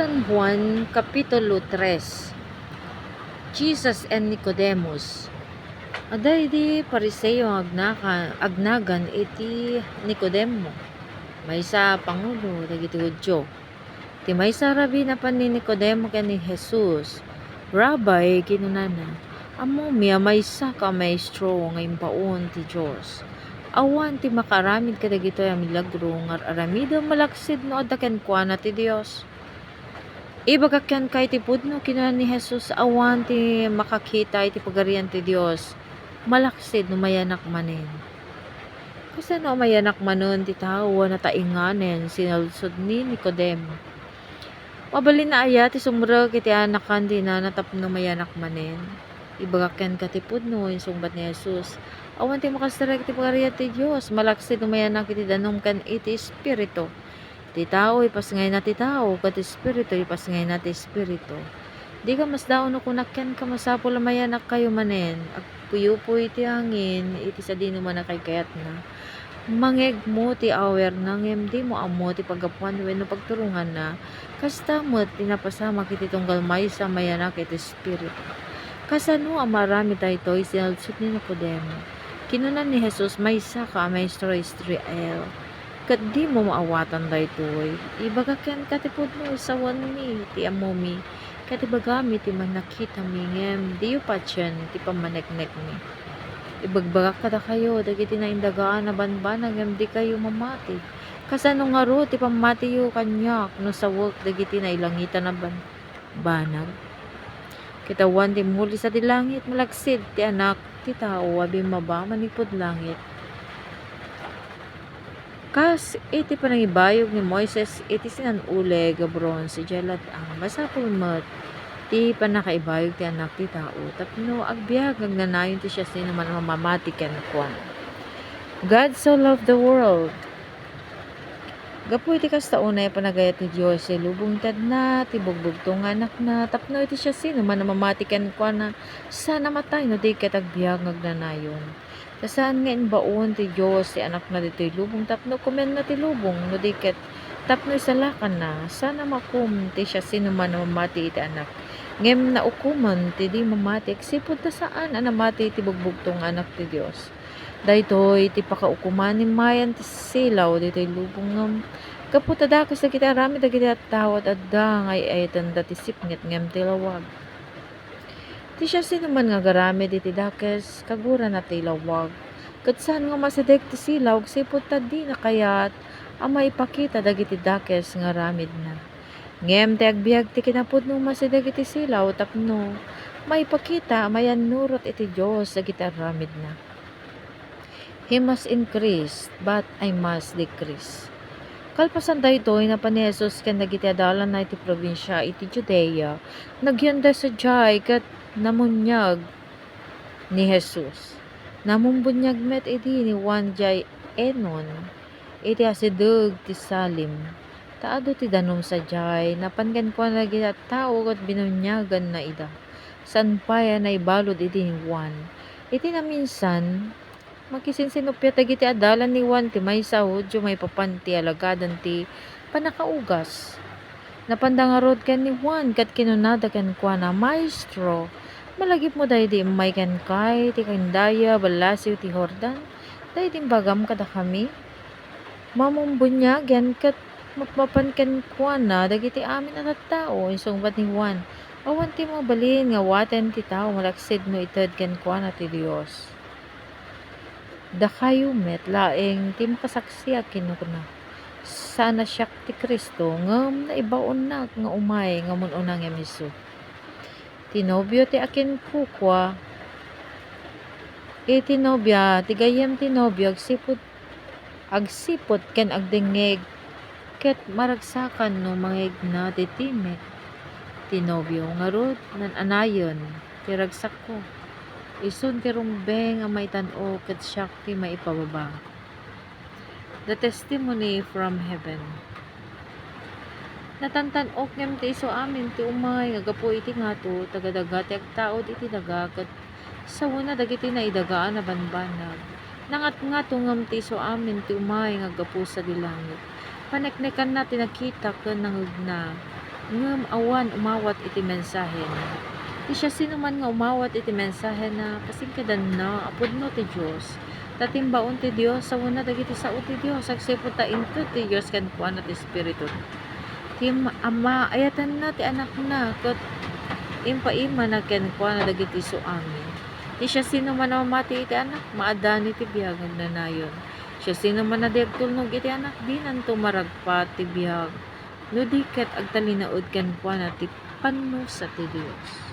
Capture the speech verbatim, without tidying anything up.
San Juan, Kapitulo tres. Jesus and Nicodemus. Adda idi Fariseo nga agnaka-, agnagan iti Nicodemo, maysa a pangulo dagiti Judio. Ti maysa a rabii, napan ni Nicodemo ken ni Jesus. "Rabbi," kinunana, "ammomi a maysaka a maestro nga imbaon ti Dios. Awan ti makaaramid kadagitoy a milagro nga ar-aramidem malaksid no adda kenkuana ti Dios." "Ibagak kenka iti pudno," kinuna ni Jesus, "awan ti makakita iti Pagarian ti Dios malaksid no mayanak manen." "Kasano a mayanak manen ti tao a natainganen?" sinalsod ni Nicodemo. "Mabalinna aya ti sumrek iti anakan ti inana tapno mayanak manen?" "Ibagak kenka ti pudno," insungbat ni Jesus, "awan ti makasirek iti Pagarian ti Dios malaksid no mayanak iti danum ken iti Espiritu. Ti tao, ipasngayna ti tao, ket espiritu, ipasngayna ti espiritu. Dika masdaaw no kunak kenka, masapul a mayanakkayo manen. Agpuyupoy ti angin iti sadinoman a kaykayatna. Mangegmo ti awerna, ngem dimo ammo ti paggapuan wenno pagturonganna. Kasta met ti napasamak iti tunggal maysa a mayanak iti espiritu." "Kasano a maaramid daytoy?" sinalsod ni Nicodemo. Kinuna ni Jesus, "Maysaka a maestro Israel, ket dimo maawatan daytoy? Ibagak kenka ti pudno, sawenmi ti ammomi, ket ibagami ti mannakitami, ngem diyo patien ti pammaneknekmi. Ibagbagak kadakayo dagiti naindagaan a banbanag ngem dikayo mamati. Kasano ngarud ti pammatiyo kaniak no sawek dagiti nailangitan a ban-, banag? Ket awan ti immuli sadi langit malaksid ti Anak ti Tao a bimmaba manipud langit." Kas iti panangibayog ni Moises iti sinan-uleg a bronze idiay lad-ang, masapul met ti pannakaibayog ti Anak ti Tao tapno agbiag nga agnanayon ti siasinoman a mamati kenkuana. God so loved the world. Gapu iti kasta unay a panagayat ti Dios, ilubong ti adna ti bugbugtong nga Anakna tapno iti siasinoman a mamati kenkuana, saan a matay no di ket agbiag nga agnanayon. Ta saan nga imbaon ti Dios ti Anakna ditoy lubong tapno ukumenna ti lubong, no di ket tapno isalakanna. Saan a maukom ti siasinoman a mamati iti Anak, ngem naukomen ti di mamati agsipud ta saan a namati ti bugbugtong nga Anak ti Dios. Daytoy ti pakaukoman ni mayan ti silaw ditoy lubong, ngem gapu ta dakes dagiti aramid dagiti tattao, adda nga ay-ayatenda ti sipnget ngem ti lawag. Ti siasinoman nga agaramid iti dakes, kagurana ti lawag, ket saan nga masideg ti silaw agsipud ta dina kayat a maipakita dagiti dakes nga aramidna. Ngem ti agbiag ti kinapudno masideg iti silaw tapno maipakita a mayannurot iti Dios dagiti aramidna. He must increase, but I must decrease. Kalpasan daytoy, napan ni Jesus ken dagiti adalanna iti probinsia iti Judea. Nagyanda sadiay ket namuniag ni Jesus. Namumbuniag met idi ni Juan idiay Enon, iti asideg ti Salim, ta adu ti danum sadiay. Napan kenkuana dagiti tattao ket binuniaganna ida. Saan pay a naibalud idi ni Juan. Iti naminsan, makisinsinnuppiat dagiti adalan ni Juan ti maysa a Judio maipapan ti alagadan ti pannakaugas. Napanda ngarud ken ni Juan ket kinunada kenkuana, "Maestro, malagipmo daydi immay kenka iti kandaya ballasiw ti Jordan, daydi imbagam kadakami? Mamumbuniagen ket mapmapan kenkuana dagiti amin a tattao." Insungbat ni Juan, "Awan ti mabalin nga awaten ti tao malaksid no ited kenkuana ti Dios. Dakayo met laeng ti makasaksiak," kinuna. "Saan a siak ti Cristo, ngem naibaonnak nga umay nga mun-una ngem isu. Ti nobio ti akinkukua, iti nobia, ti gayyem ti nobio agsipud, agsipud ken agdengngeg, ket maragsakan no mangegna ti timek. Ti nobio ngarud, naan-anayen ti ragsakko. Isun ti rumbeng a maitan-ok ket siak ti maipababa." The testimony from heaven. Natantan-ok ngem ti isu amin ti umay nga gapu iti ngato, tagadaga ti agtaud iti daga, ket sawen a dagiti naidagaan a banbanag. Nangatngato ngem ti isu amin ti umay nga gapu sadi langit. Paneknekanna ti nakita ken nangegna. ngem awan umawat iti mensahena. Ti siasinoman nga umawat iti mensahena, kasingkadanna a pudno ti Dios. Ta timbaon ti Dios, sawena dagiti sao ti Dios, agsipud ta inted ti Dios kenkuana ti Espiritu. Ti Ama, ayatenna ti Anakna, ket impaimana kenkuana dagiti isuamin. Ti siasinoman a mamati iti Anak, maadani ti biag agnanayon. Siasinoman a di agtulnog iti Anak, dinanto maragpat ti biag, no di ket agtalinaed kenkuana ti pannusa ti Dios.